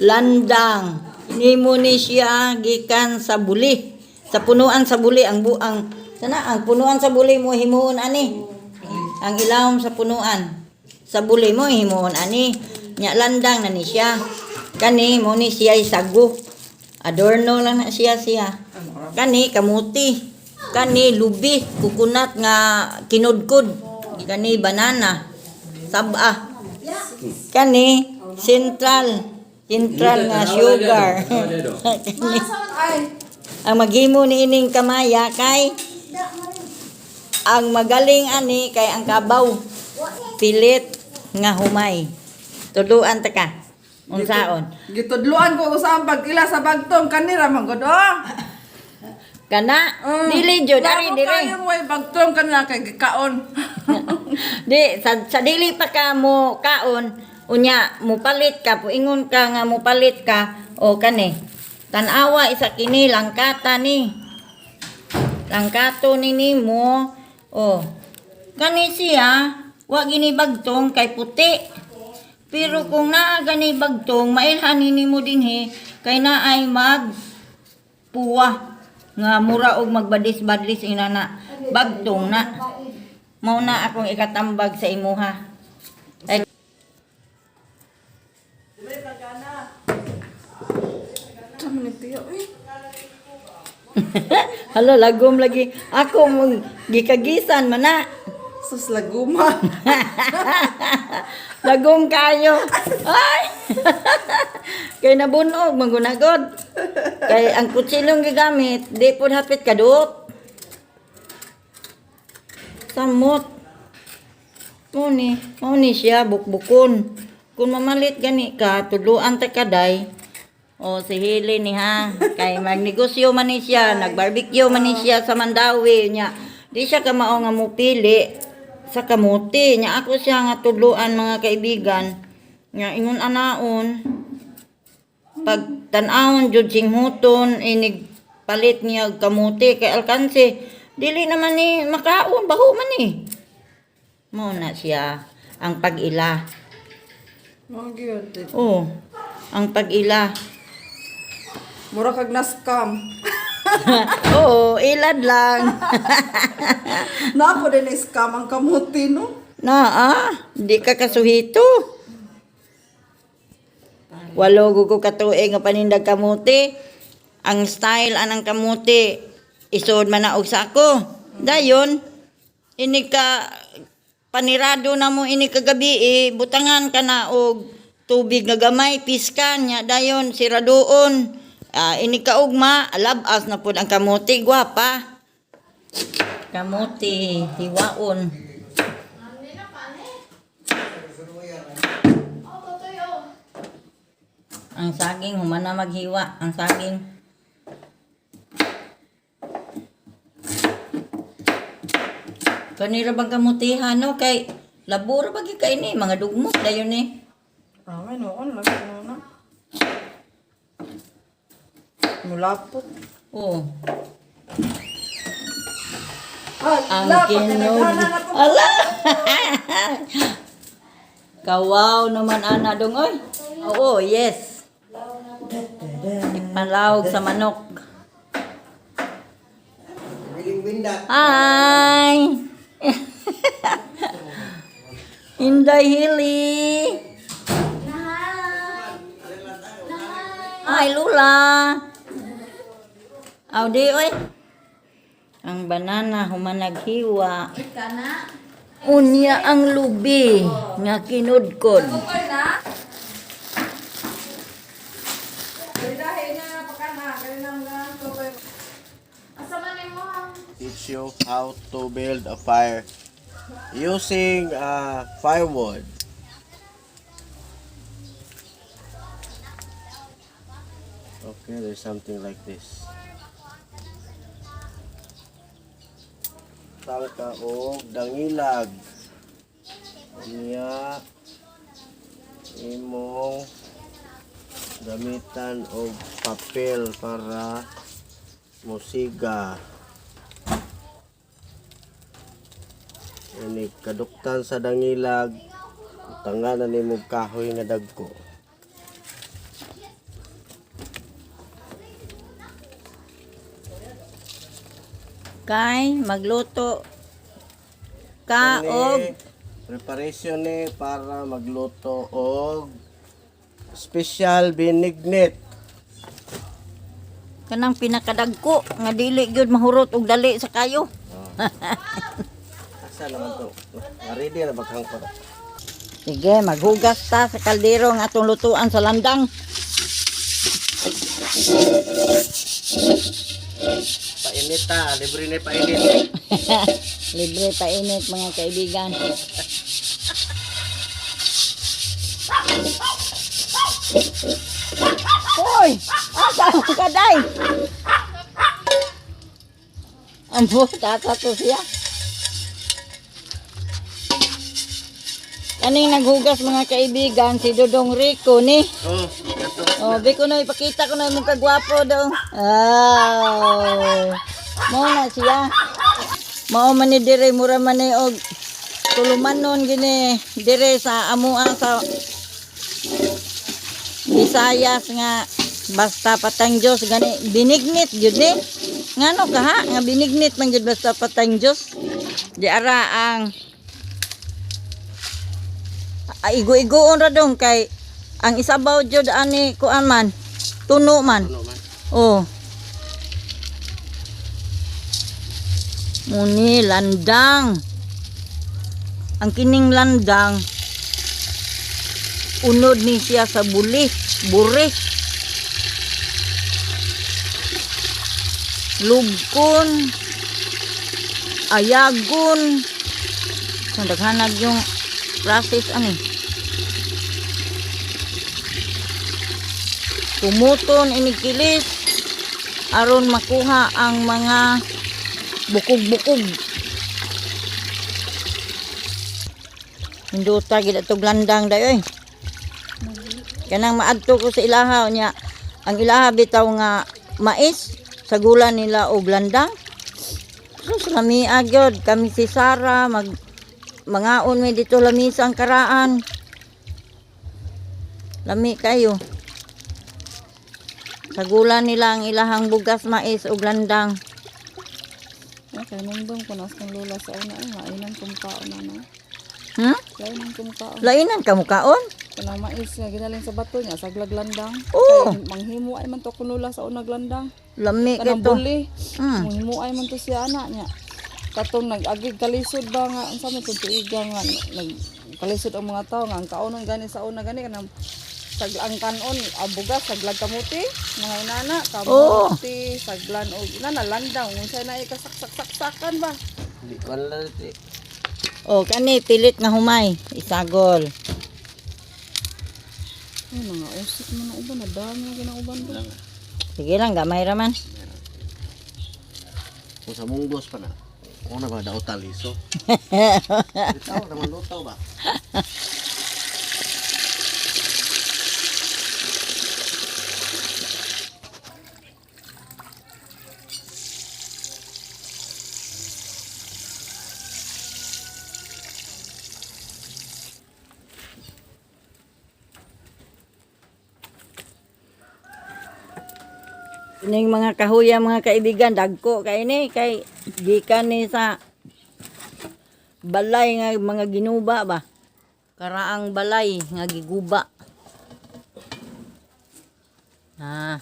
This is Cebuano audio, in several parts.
Landang. Nimo ni siya gikan sa buli. Sa punuan sa buli ang buang sana ang punuan sa buli mo himuon ani. Ang ilawom sa punuan sa buli mo himuon ani. Nya landang na ni siya. Kani mo ni siya sago. Adorno lang na siya siya. Kani kamuti. Kani lubi, kukunat nga kinudkod. Kani banana. Saba. Kani central. Central nga sugar. Kani, ang maghimo ni ining kamaya kay ang magaling ani kay ang kabaw. Pilit nga humay. Tuluan ta ka. Unsaon? Gitudluan ko sa ang pagkila sa bagtong kanira man gud oh. Kana dili jud ari Klaro dire. kayong way bagtong kanila kay gikaon. Di sa dili pa ka mo kaon unya mupalit ka, puingon ka nga mupalit ka o kani. Tan-awa isa kini langkata ni. Langkato ni nimo. O kani siya wa gini bagtong kay puti. Pero kung naa gani bagtong mailhan ni nimo dinhi kay naay mag puwa nga mura og magbadlis-badlis inana bagtong na. Mao na akong ikatambag sa imuha. Ay, Tama ni tiyo eh. Hala, lagom lagi. Ako mo gikagisan man na. Sus laguma. Lagom kayo. Ay. Kay nabunog mangunagod. Kay ang kutsilong gigamit, di pud hapit kaduot. Samot. Mao ni siya bukbukon. Kung mamalit gani ka, tuluan ta kaday. O si Hili ni ha, kay magnegosyo man ni siya, nagbarbecue man ni siya sa Mandawi niya. Di siya kamao nga mupili sa kamuti niya. Ako siya nga tudloan, mga kaibigan. Nya ingon anaon pag tan-awon jud singhuton inig palit niya og kamuti kay alkanse dili naman ni makaon, baho man ni. Mao na siya ang pag-ila. Mao gyud. Oh, ang pag-ila. Mura kag na scam. Oo, ilad lang. Na ako din na scam ang kamuti no. Na ah, di ka kasuhito. Walo ko katuig nga panindag kamuti. Ang style anang kamuti isod man na og sako. Dayon ini ka panirado na mo ini kagabi eh, butangan ka na og tubig nga gamay piskan nya dayon siradoon. Ah, ini ka ugma labas na pud ang kamuti, gwapa. Kamuti hiwaon. Ang saging, humana maghiwa. Ang saging. Kanira bang kamutihan, no? Kay labor bagi kay ni, mga dugmok dayon ni. Ramay noon lagi no na. Mulapot. Oh, Ala, ang kinog. Ala! Kawaw naman ana dong oy. Oo, yes. Ipalawg sa manok. Hi! Inday Hili! Hi, Lula! Aw, di, oy. Ang banana humanaghiwa. Unya ang lubi nga kinudkod. Okay na. Dahil na pakana, kaya na mga Asa man nimo ang Teach you how to build a fire using firewood. Okay, there's something like this. Tangka og dangilag. Niya imong gamitan og papel para musiga. Ini kaduktan sa dangilag, tanga na nimo kahoy nga dagko. Kay magluto ka Kani, og preparation ni para magluto og special binignit. Kanang pinakadagko nga dili gyud mahurot og dali sa kayo. Asa naman to? Ready na baghang ko. Sige, maghugas ta sa kaldero nga atong lutuan sa landang. Painit ta, libre ni painit. Libre painit, mga kaibigan. Hoy! Asa mo ka, day? Ang buta to siya. Kaning naghugas, mga kaibigan, si Dodong Rico ni. Oh, ito. Oh, di ko na ipakita ko na imong kagwapo daw. Ah. Mao na siya. Mao man ni dire, mura man ni og tulumanon gini dire sa amua sa Visayas nga basta patang Dios gani binignit gyud ni. Ngano ka ha nga binignit man gyud basta patang Dios? Di ara ang igo-igoon ra dong kay ang isabaw jud ani kuan man, tuno man. Ano man? Oh. Muni landang. Ang kining landang unod ni siya sa buli, buri. Lugkon, ayagon. So, daghanag yung process ani. Tumuton inikilis aron makuha ang mga bukog-bukog. Hinduta gid atog landang dayoy. Kanang maadto ko sa ilaha niya. Ang ilaha bitaw nga mais sa gula nila og landang. Sus, lamia gyud kami si Sara mag mangaon mi dito lamisa ang karaan. Lami kayo. Sa gula nila ang ilahang bugas, mais ug landang. Okay, nandun ko na sa lola sa una ay mainan kong kaon na na. Hmm? Lainan kong kaon. Lainan ka mukaon? Kanang mais nga ginalin sa bato niya saglag landang. Oo. Kay manghimo ay man to kun lola sa unag landang. Lami Kanang kito. buli. Manghimo ay man to siya ana niya. Katong nag-agig kalisod ba nga unsa man tong tuiga nga nag kalisod ang mga tao nga ang kaonon gani sa una gani kanang ang kanon ang bugas saglag kamuti mga inana kamuti saglan og inana landang unsay na ikasaksak-saksakan ba. Hindi ko alam eh. O kani pilit nga humay, isagol. Ay, mga usik man ang uban, nadami na ginauban do. Sige lang, gamay ra man. Kung sa munggos pa na. Kung na ba daw taliso. Bitaw naman lutaw ba? Ining mga kahuya, mga kaibigan, dagko kay ni kay gikan ni sa balay nga mga ginuba ba. Karaang balay nga giguba. Ah.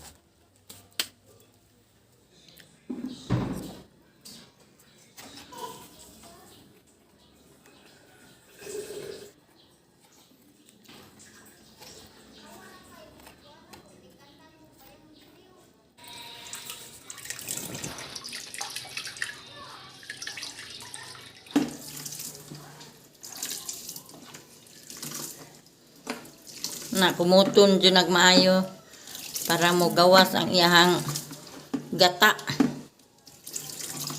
Na kumuton jud nagmaayo para mo gawas ang iyahang gata.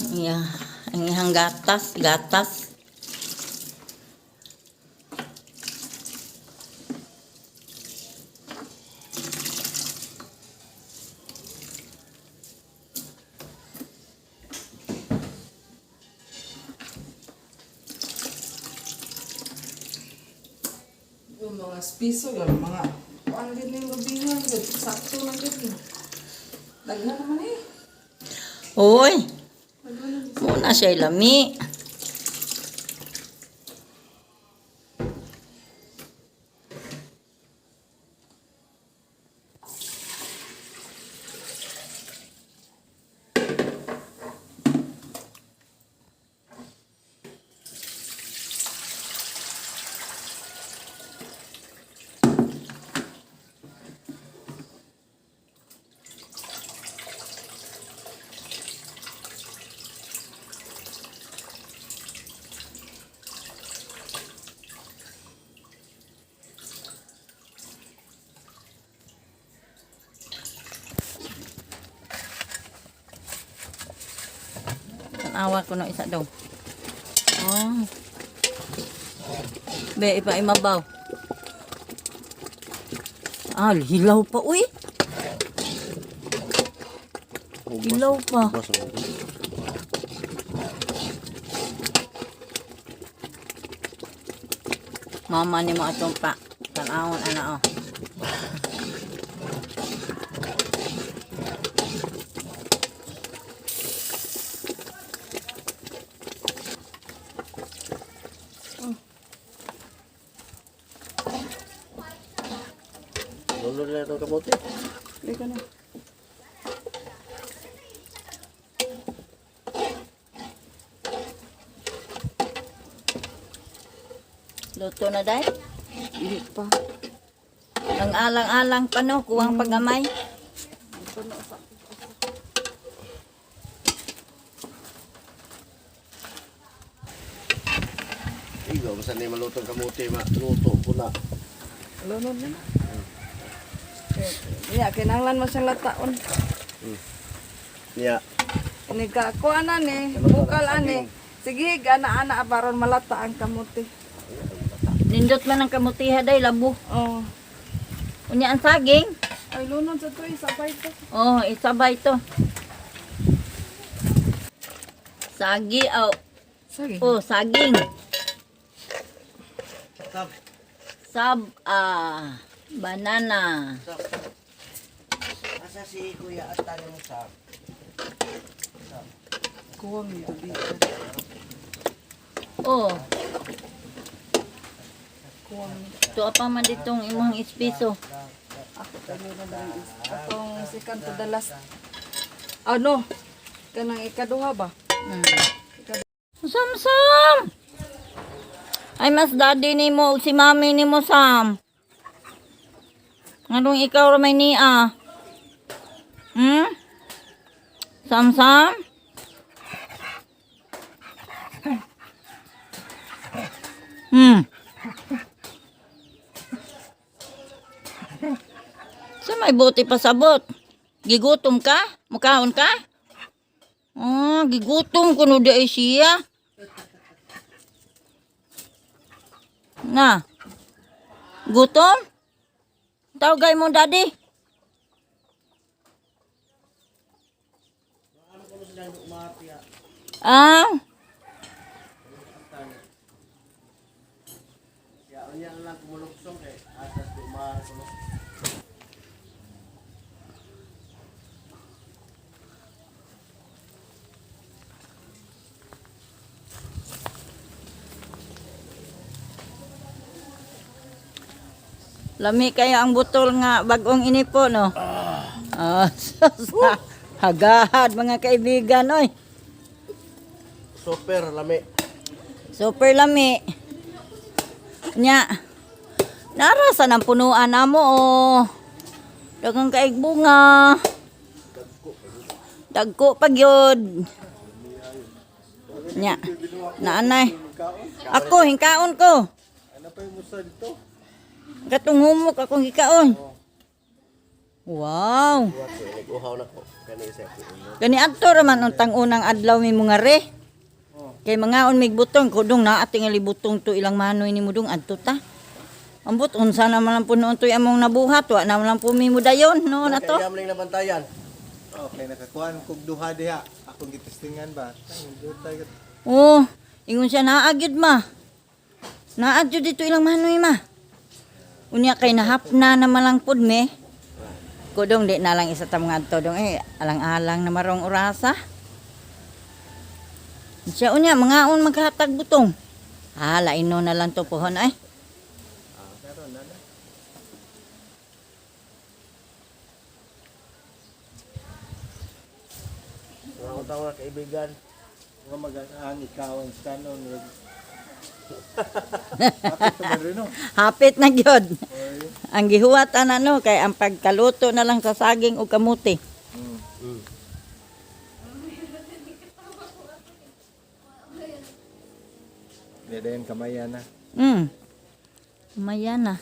Ang iya, ang iyahang gatas, gatas. Yung mga spiso, gano'n, mga kuan gid ning gabihan, gud sakto na gid ni. Daghan naman eh. Uy, Muna siya lami. Tanawa ko no isa daw. Oh. Be, ipa imabaw. Ah, hilaw pa uy. Hilaw pa. Basa. Mama ni mo atong pa. Tanawon ana oh. Lolo na itong kamote. Hindi ka na. Luto na dai. Hindi pa. Ang alang-alang pa no, kuwang pagamay. Igo, basta ni malutong kamote, maluto ko na. Lunod na. Ya, kinahanglan mo siyang lataon. Niya. Ini ka ko ana ni, bukal ani. Sige, ana-ana baron malata ang kamote. Nindot man ang kamutiha day, labo. Oh. Unya ang saging. Ay lunod sa to, isabay to. Oh, isabay to. Sagi oh, Sige. oh saging. Sab. Sab ah banana. Sab. Asa si Kuya at tayo sab? Kuwang ito dito. Oh, Kuwang. tuwa pa man ditong imong ispiso. Ako tayo na lang. Atong second to the last. Ano? Kanang ikaduha ba? Mm. Sam Sam. Ay mas daddy nimo ug si mami nimo Sam. Nganong ikaw ra may niya? Hmm? Sam Sam? Sa may buti pasabot. Gigutom ka? Mukaon ka? Ah, gigutom kuno di ay siya. Na. Gutom? Tawagay mo daddy. Ah, Ya, unya na lang kumuluksong kay asas dumar kuno. lami kayo ang butol nga bagong inipo no. Ah, hagahad mga kaibigan oy. Super lami. Super lami. Nya. Narasa ng punuan namo oh. Daghang kaig bunga. Dagko pa gyud. Nya. Naanay. Ako hingkaon ko. Ano pa yung musa dito? Katong humok akong hikaon. Wow. Nag-uhaw na ko. Kani isa ko. Kani adto ra man untang unang adlaw mi mga re. Kay mangaon mig butong kudong naa tingali butong to ilang manoy ni mudong adto ta. Ambot unsa naman lang po noon to'y among nabuhat wa naman lang po mi mudayon noon ato. Kaya lang nabantayan. Okay, nakakuan kog duha diha. Akong gitistingan ba? Tangin duha. Oh, ingon siya naa gyud ma. Naa gyud dito ilang manoy ma. Unya kay nahapna naman lang pud me. Kudong di na lang isa ta mga adto dong eh alang-alang na marong orasa. Siya unya mangaon maghatag butong. Ah, laino na lang to pohon ay. Meron na na. Mga utang mga kaibigan. Mga mag-ang ikaw ang kanon. Hapit naman rin no. Hapit na gyud. Oy. Ang gihuwat ana no kay ang pagkaluto na lang sa saging ug kamuti. Hindi din kamayan na. Maya na.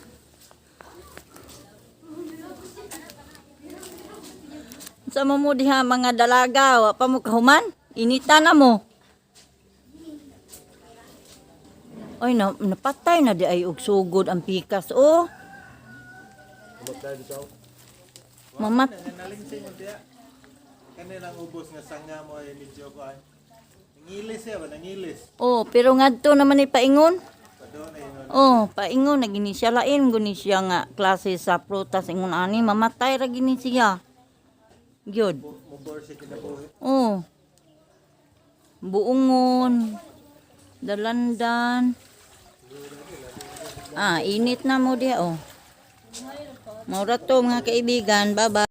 Sa mo mo diha mga dalaga, wa pa mo kahuman? Inita na mo. Oy, na, napatay na di ay og sugod ang pikas oh. Mamat Nalingsing mo diya. Kanilang ubos nga sanga mo ay medyo kuan. Nangilis siya ba? Nangilis. Oh, pero ngadto naman ni paingon. Padon ay nun. Oh, paingon na gini siya lain guni siya nga klase sa prutas ingon ani mamatay ra gini siya. Gyud. Mubor siya kinabuhi. Oh. Buongon. Dalandan. Ah, init na mo diha oh. Maura to mga kaibigan. Bye-bye.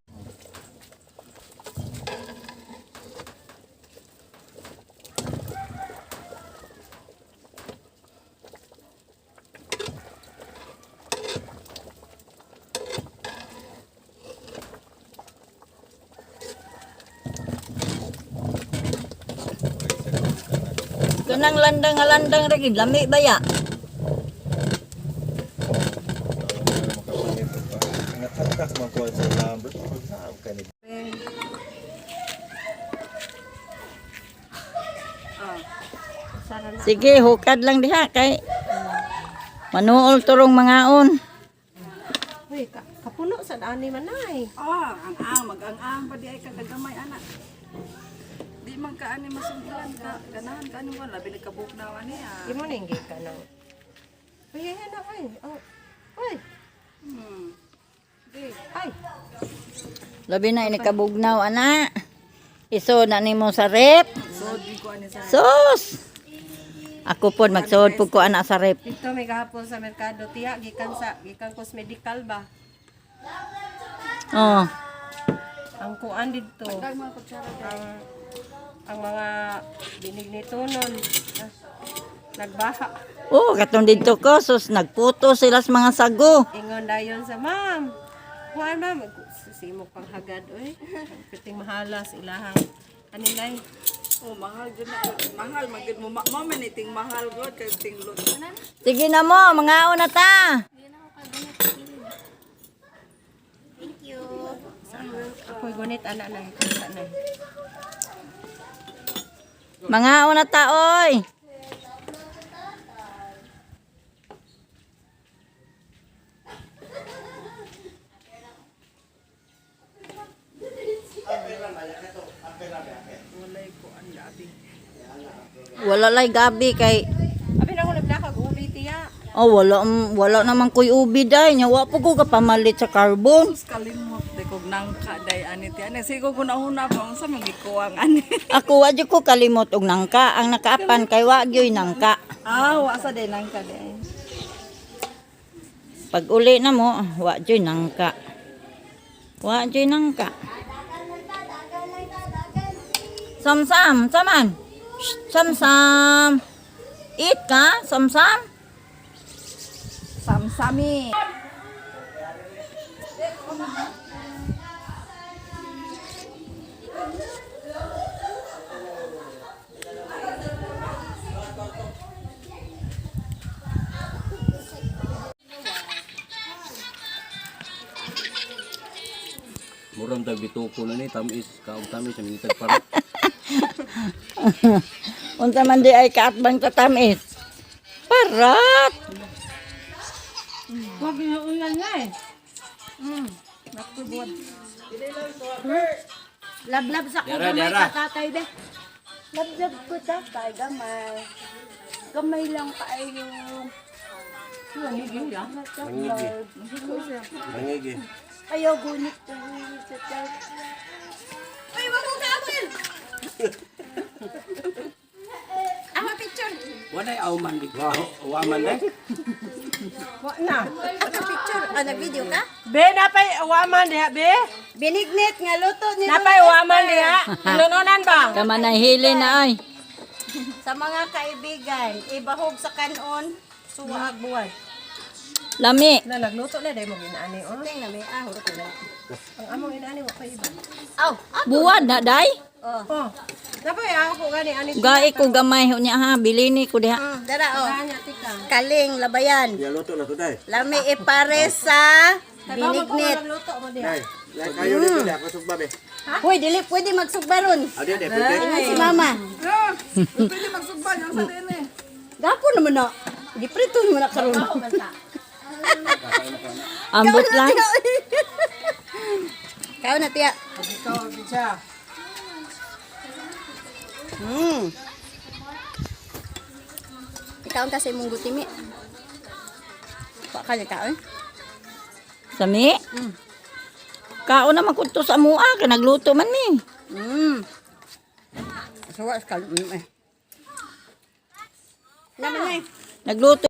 Kanang landang nga landang ra gid lami baya. Makapalit pa. Nga man kuan sa number. Pagsaab ka ni. Sige, hukad lang diha kay manuol turong mangaon. Uy, kapuno sa ani manay. Ah, ang ang mag-ang-ang pa di ay kagagamay anak. Di man ka ani masungkilan ka, ganahan ka ani wala labi nagkabuknaw ani ah. Imo ning ka nang. Uy, ay anak ay. Oh. Uy. Di. Ay, Labi na inikabugnaw ana. Iso na nimo sa rep. So di ko ani sa Sus! Ako pod magsuod pud ko ana sa rep. dito may gahapon sa merkado tiya gikan sa gikan cosmedical ba. Oh. Ang kuan didto. Ang ang mga binig nito nun. Ah, nagbaha. Oh, katong didto ko sus nagputo sila sa mga sago. Ingon dayon sa ma'am. Kuan ma'am, simo panghagad oy. Piting mahalas ilahang anilay. Oh, mahal gyud na. Mahal magid mo. Mo man iting mahal gud kay ting lot. Sige na mo, mangaon na ta. Ako'y gunit ana na sa na. Mangaon na ta oy. Wala lay gabi kay Abi na ko naglakag ubi tiya. Oh, wala wala naman koy ubi day nya wa po ko kapamalit sa carbon. Sus kalimot di kog nangka day ani ti ani sigo ko nauna pa unsa man gikuwang ani. Ako wa jud ko kalimot og nangka, ang nakaapan kay wa gyoy nangka. Ah, wa sa day nangka day. Pag uli na mo, wa jud nangka. Wa jud nangka. Samsam, saman. Shh, Samsam. Eat ka, samsam. Samsami. Murang tag bituko na ni tamis kaog tamis ang ngitag para. Unsa man di ay kaatbang sa tamis. Parat. Wag na ulan nga eh. Lablab sa ko Dara, gamay dara. ka tatay be. Lablab ko tatay gamay. Gamay lang kaayo. Mangigi. Mangigi. Ayaw gunit ko sa tatay. Walay awman di ko. Waman dai. Wa na. Picture, ah, nag-video ka? Be, napay waman diha, be. Binignit nga luto ni Napay waman diha. Lununan ba? Kama nahili na ay. Sa mga kaibigan, ibahog sa kanon, suwaag buwan. Lami. Na nagluto na dai mo ginaani oh. Ting na may ahor ko na. Ang among inaani wa pa iba. Aw, Buwad na day. Oh. Napay ako gani ani. Gai ko gamay ho niya ha, bilini ko diha. dara oh. Kanya tika. Kaling labayan. Ya luto na to day. Lami ipare sa binignit. Nagluto mo diha. Day, day kayo dito day ako sugba be. Hoy, dili pwede magsugbaron. Adi day pwede. Ingon si mama. Pwede magsugba yung sa din eh. Gapon naman na. Giprito naman na karon. Ambot lang. Kao na tiya. Ikaw siya. Ikaw ta sa imong gutimi. Wa ka ni kaon? Sami. Kaon naman ko to sa mua kay nagluto man ni. Suwa sa eh. Naman eh. Nagluto